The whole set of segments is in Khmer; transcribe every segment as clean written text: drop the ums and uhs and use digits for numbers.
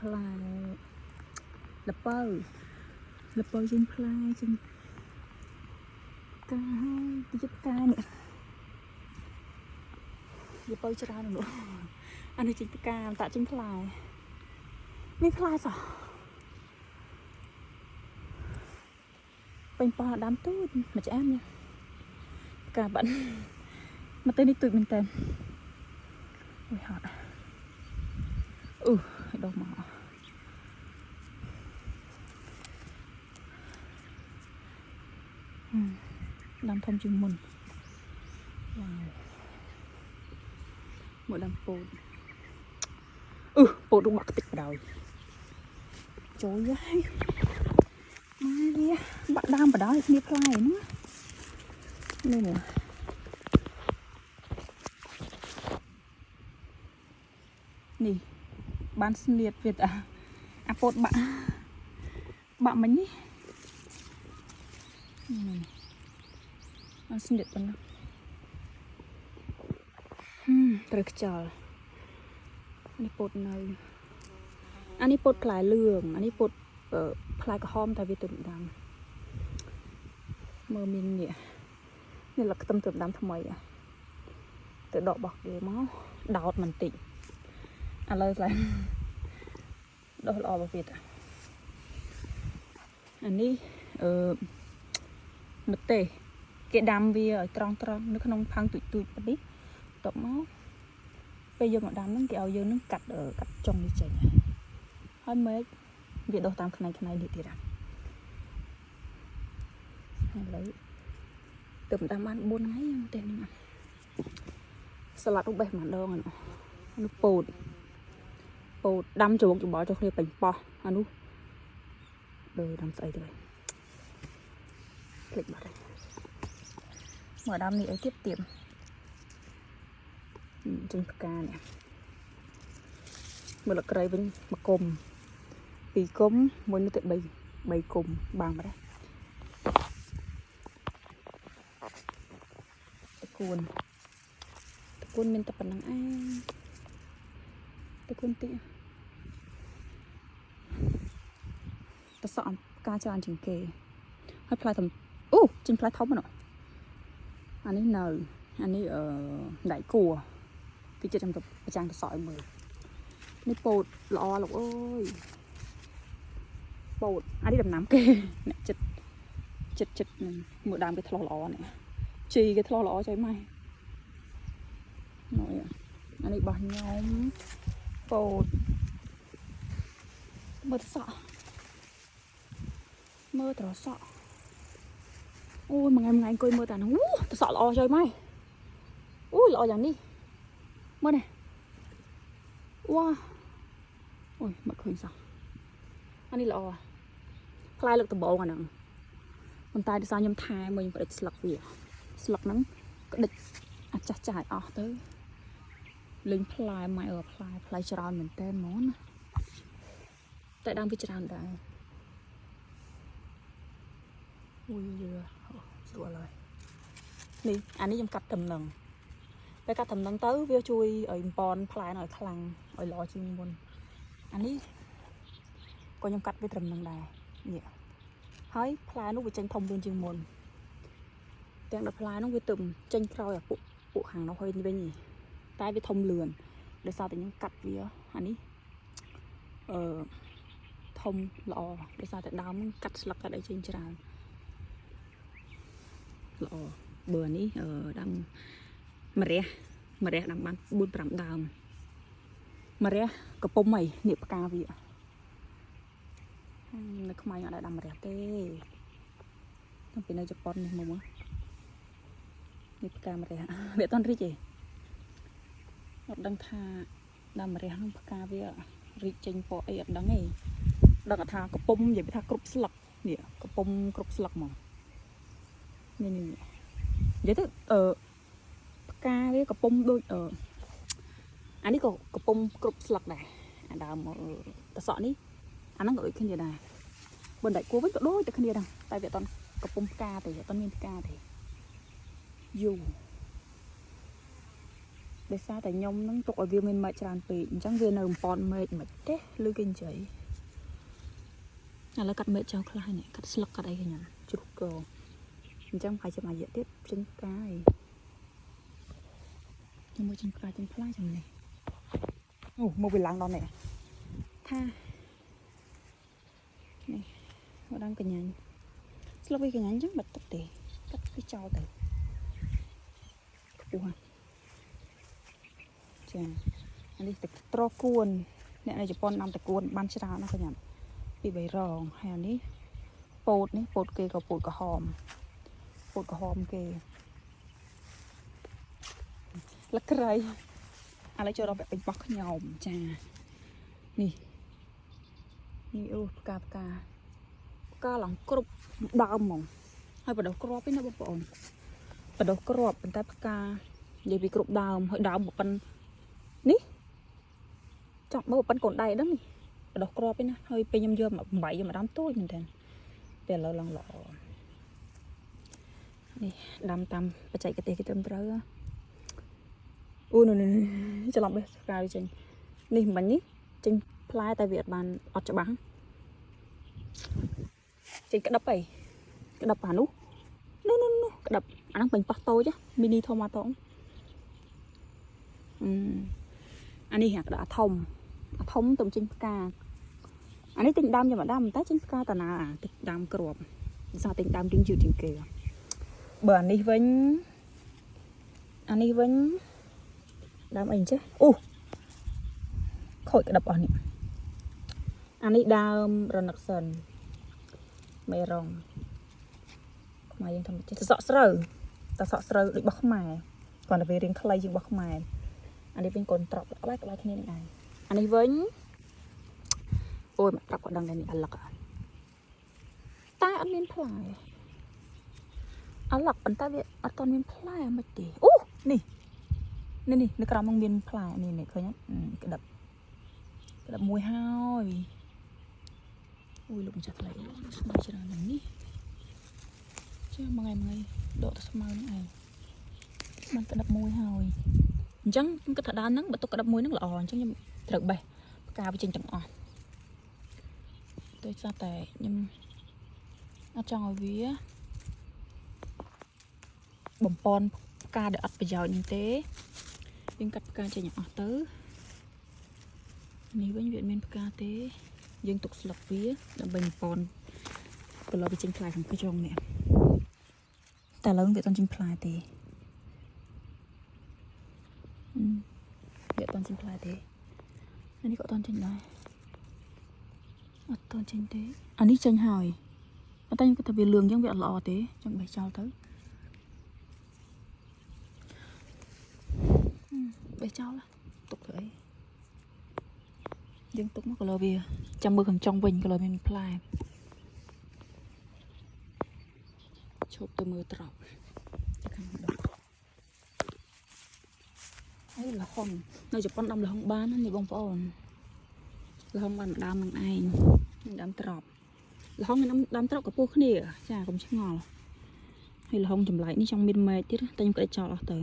ផ្លែល្ពៅល្ពៅចេញផ្លែចេញផ្កាហើយតិចផ្កានេះល្ពៅច្រើនណាស់នោះអានេះចេញផ្កាតាក់ចេញផ្លែមានផ្លែសោះពេញប៉ោះដើមទូចមួយឆ្អែមនេះផ្កាបាត់មកទៅនេះទូចមែនតើអូយហត់អឺឲ្យដុះមក ដើមធំជាងមុនវ៉ាវមួយដើមពោតអឺពោតរូបបាក់ខ្ទេចបដ ாய் ចូលហើយម៉ែវាបាក់ដើមបដ ாய் គ្នាផ្លែហ្នឹងនេះនេះនេះបានស្នៀតវាតាអាពោតបាក់បាក់មិញនេះនេះ បានស្នៀតប៉ុណ្ណឹងហឹមត្រូវខ្យល់នេះពោតនៅអានេះពោតផ្លែលឿងអានេះពោតអឺផ្លែក្រហមតែវាទៅដាំមើលមាននេះនេះលឹកខ្ទឹមទៅដាំថ្មីអាទៅដកបោះគេមកដោតបន្តិចឥឡូវខ្លាំងដោះល្អរបស់វាតាអានេះអឺម្ទេស គេដាំវាឲ្យត្រង់ត្រង់នៅក្នុងផើងទូចទូចប៉ុណ្នេះតបមកពេលយកមកដាំហ្នឹងគេឲ្យយើងនឹងកាត់អឺកាត់ចុងនេះចេញហើយមេឃវាដុះតាមខ្នែងខ្នែងនេះទៀតហ่ะឥឡូវទៅដាំបាន4ថ្ងៃហ្នឹងទេហ្នឹងស្លាត់រូបបេះម្ដងហ្នឹងនោះពោតពោតដាំជ្រោកច្បល់ចុះគ្នាពេញប៉ោះអានោះដើដាំស្អីទៅហើយភ្លេចបាត់ហើយ មកដើមនេះអីទៀតទៀតចេញផ្កានេះមើលលក្រៃវិញមកគុំពីរគុំមួយនោះទៅ3 3គុំបាងបាត់តកួនតកួនមានតែប៉ុណ្្នឹងឯងតកួនតិចតសក់ផ្កាច្រើនជាងគេហើយផ្លែធំអូចេញផ្លែធំហ្នឹង អានេះនៅអានេះអឺដៃគួរតិចចិត្តខ្ញុំទៅប្រចាំងទៅសក់ឲ្យមើលនេះពោតល្អលោកអើយពោតអានេះដំណាំគេអ្នកចិត្តចិត្តចិត្តនឹងមើលដើមគេឆ្លោះល្អនេះជីគេឆ្លោះល្អចៃម៉ៃណយអានេះបោះញោមពោតមើលសក់មើលត្រសក់ អូយមួយថ្ងៃមួយថ្ងៃអង្គុយមើលតែហ្នឹងអូតសក់ល្អចុយម៉ែអូយល្អយ៉ាងនេះមើលនេះវ៉ាអូយមកឃើញសោះអានេះល្អផ្លែលើកដំបងអាហ្នឹងប៉ុន្តែដោយសារខ្ញុំថែមើលខ្ញុំក្តិចស្លឹកវាស្លឹកហ្នឹងក្តិចអាចាស់ចាស់ឲ្យអស់ទៅលេងផ្លែម៉ែអើផ្លែផ្លែច្រើនមែនតើហ្មងណាតែដើមវាច្រើនដែរអូយយឺ ស្រួលហើយនេះអានេះខ្ញុំកាត់តំណឹងពេលកាត់តំណឹងទៅវាជួយឲ្យបំពន់ផ្លែឲ្យខ្លាំងឲ្យល្អជាងមុនអានេះក៏ខ្ញុំកាត់វាត្រឹមនឹងដែរនេះហើយផ្លែនោះវាចេញធំលឿនជាងមុនទាំងដល់ផ្លែនោះវាទៅចេញក្រោយអាពួកពួកខាងនោះហើយវិញឯងតែវាធំលឿនដោយសារតែខ្ញុំកាត់វាអានេះអឺធំល្អដោយសារតែដើមហ្នឹងកាត់ស្លឹកកាត់អីចេញច្រើន ល្អបើអានេះអឺដាំម្រះម្រះដាំបាន4 5ដើមម្រះកំពុំអីនេះផ្កាវានៅខ្មែរអត់ដែលដាំម្រះទេតាំងពីនៅជប៉ុននេះមកមើលនេះផ្កាម្រះវាអត់ទាន់រីកទេអត់ដឹងថាដាំម្រះហ្នឹងផ្កាវារីកចេញពណ៌អីអត់ដឹងទេដឹងតែថាកំពុំនិយាយពីថាគ្រប់ស្លឹកនេះកំពុំគ្រប់ស្លឹកហ្មង នេះនេះនិយាយទៅអឺផ្កាវាកំពុំដូចអឺអានេះក៏កំពុំគ្រប់ស្លឹកដែរអាដើមតសក់នេះអាហ្នឹងក៏ដូចគ្នាដែរបើដៃគួរវិញក៏ដូចតែគ្នាដែរតែវាអត់តកំពុំផ្កាទេអត់តមានផ្កាទេយូ ដោយសារតែខ្ញុំនឹងទុកឲ្យវាមានមែកច្រើនពេកអញ្ចឹងវានៅបំពន់មែកមិនទេឬគេនិយាយឥឡូវកាត់មែកចោលខ្លះនេះកាត់ស្លឹកកាត់អីខ្ញុំជ្រុះកអញ្ចឹងប្រហែលជាមួយរយៈទៀតចេញផ្កាយជាមួយចេញផ្កាចេញផ្លែចឹងនេះអូមកវាឡើងដល់នេះថានេះមកដល់កញ្ញាញ់ស្លឹកវាកញ្ញាញ់អញ្ចឹងបាត់ទឹកទេកាត់វាចោលទៅខ្ពស់ហ่ะចាអានេះទឹកត្រកួនអ្នកនៅជប៉ុនដាំតកួនបានច្រើនណាស់កញ្ញាពីបីរងហើយអានេះពោតនេះពោតគេក៏ពោតក្រហមពោតក្រហមគេលក្រៃឥឡូវចូលដល់វគ្គពេញបោះខ្ញុំចានេះនេះអូផ្កាផ្កាផ្កាឡើងគ្រប់ដើមហ្មងហើយបដោះគ្រាប់ឯណាបងប្អូនបដោះគ្រាប់ប៉ុន្តែផ្កានិយាយពីគ្រប់ដើមហើយដើមប៉ុននេះចង់មើលប៉ុនកូនដៃហ្នឹងនេះបដោះគ្រាប់ឯណាហើយពេលខ្ញុំយកមកបំបីយកមកដាំទូចមែនតើពេលឥឡូវឡើងល្អនេះដាំតាមបច្ចេកទេសគេត្រឹមត្រូវអូនោះនេះច្រឡំបេះផ្កាវាចេញនេះមិញនេះចេញផ្លែតែវាអត់បានអត់ច្បាស់ចេញក្តឹបអីក្តឹបអានោះនោះនោះនោះក្តឹបអាហ្នឹងពេញប៉ោះតូច mini tomato អឺអានេះអាក្តឹបអាធំអាធំទៅចេញផ្កាអានេះទិញដើមយកមកដាំតែចេញផ្កាតាណាអាទិញដើមគ្រាប់ដោយសារទិញដើមរៀងយឺតជាងគេបើអានេះវិញអានេះវិញដើមអីអញ្ចេះអូខូចក្តឹបអស់នេះអានេះដើមរនឹកសិនមេរងខ្មែរយើងធ្វើចេះសក់ស្រូវតែសក់ស្រូវដូចរបស់ខ្មែរគ្រាន់តែវារៀងខ្លីជាងរបស់ខ្មែរអានេះវិញកូនត្រប់ក្បែរក្បែរគ្នានឹងឯងអានេះវិញអូយមកប្រាប់ក៏ដឹងដែរនេះអាឡឹកតែអត់មានផ្លែអាឡឹកប៉ុន្តែវាអត់ទាន់មានផ្លែមិនទេអូនេះនេះនេះនៅក្រោមនឹងមានផ្លែនេះនេះឃើញអត់ក្តឹបក្តឹបមួយហើយអូយលោកម្ចាស់ផ្លែស្មៅច្រើនណាស់នេះចាមួយថ្ងៃមួយថ្ងៃដកទៅស្មៅហ្នឹងឯងបានក្តឹបមួយហើយអញ្ចឹងខ្ញុំគិតថាដើមហ្នឹងបើទុកក្តឹបមួយហ្នឹងល្អអញ្ចឹងខ្ញុំត្រូវបេះផ្កាវាចេញទាំងអស់ដោយសារតែខ្ញុំអត់ចង់ឲ្យវាបំពន់ផ្កាដែលអត់ប្រយោជន៍ហ្នឹងទេយើងកាត់ផ្កាចេញឲ្យអស់ទៅនេះវិញវាអត់មានផ្កាទេយើងទុកស្លឹកវាដើម្បីបំពន់កន្លងវាចេញផ្លែខាងក្នុងនេះតែឥឡូវវាអត់ចេញផ្លែទេវាអត់ចេញផ្លែទេអានេះក៏អត់ចេញដែរអត់តចេញទេអានេះចេញហើយប៉ុន្តែខ្ញុំគិតថាវាលឿងអញ្ចឹងវាអត់ល្អទេចង់បេះចោលទៅបេះចោលទុកធ្វើអីយើងទុកមកក៏លើវាចាំមើលខាងចុងវិញក៏លើមានផ្លែឈប់ទៅមើលត្រប់ទៅខាងដុះអីលហុងនៅជប៉ុនដាំលហុងបានណានេះបងប្អូនលហុងបានម្ដើមនឹងឯងនឹងដើមត្រប់លហុងនឹងដើមត្រប់កពស់គ្នាចាកុំឆ្ងល់ហើយលហុងចម្លែកនេះចង់មានមែកទៀតតែខ្ញុំក្តេចចោលអស់ទៅ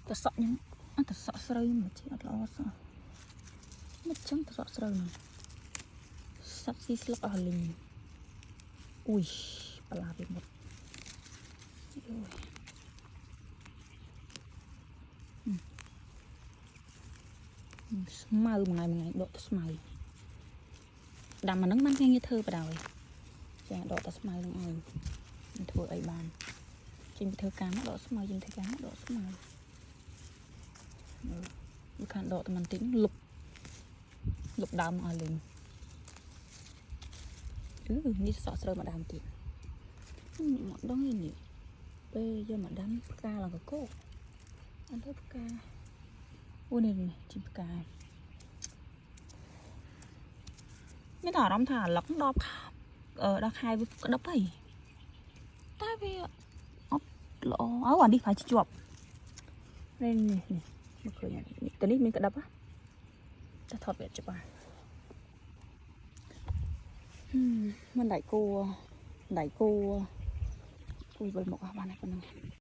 តសក់ខ្ញុំអត់តសក់ស្រូវមកជាអត់ល្អសោះមិនចឹងតសក់ស្រូវហ្នឹងសត្វស៊ីស្លឹកអស់លីងអ៊ុយបលាវាមុតអូយស្មៅមួយថ្ងៃមួយថ្ងៃដកទៅស្មៅដាំអាហ្នឹងបានគេងាយធ្វើបដ ாய் ចាដកតែស្មៅហ្នឹងឯងមិនធ្វើអីបានចេញពីធ្វើការមកដកស្មៅចេញធ្វើការមកដកស្មៅមើលវាខានដកតែបន្តិចលុបលុបដើមអស់លេងអឺនេះសក់ស្រូវមកដើមទៀតមកដឹងឯនេះពេលយកមកដាំផ្កាឡើងកកអត់ទៅផ្កាអូនេះជីផ្កាមានតែអារម្មណ៍ថាឡឹកដល់អឺដល់ខែវាក្តឹបហើយតែវាអត់ល្អអូអានេះប្រហែលជាជាប់នេះនេះនេះ មកឃើញនេះតនេះមានក្តាប់ហ៎តែថតវាច្បាស់ហឹមមិនដៃគួដៃគួគួយវិលមកអស់បានហើយប៉ុណ្ណឹង។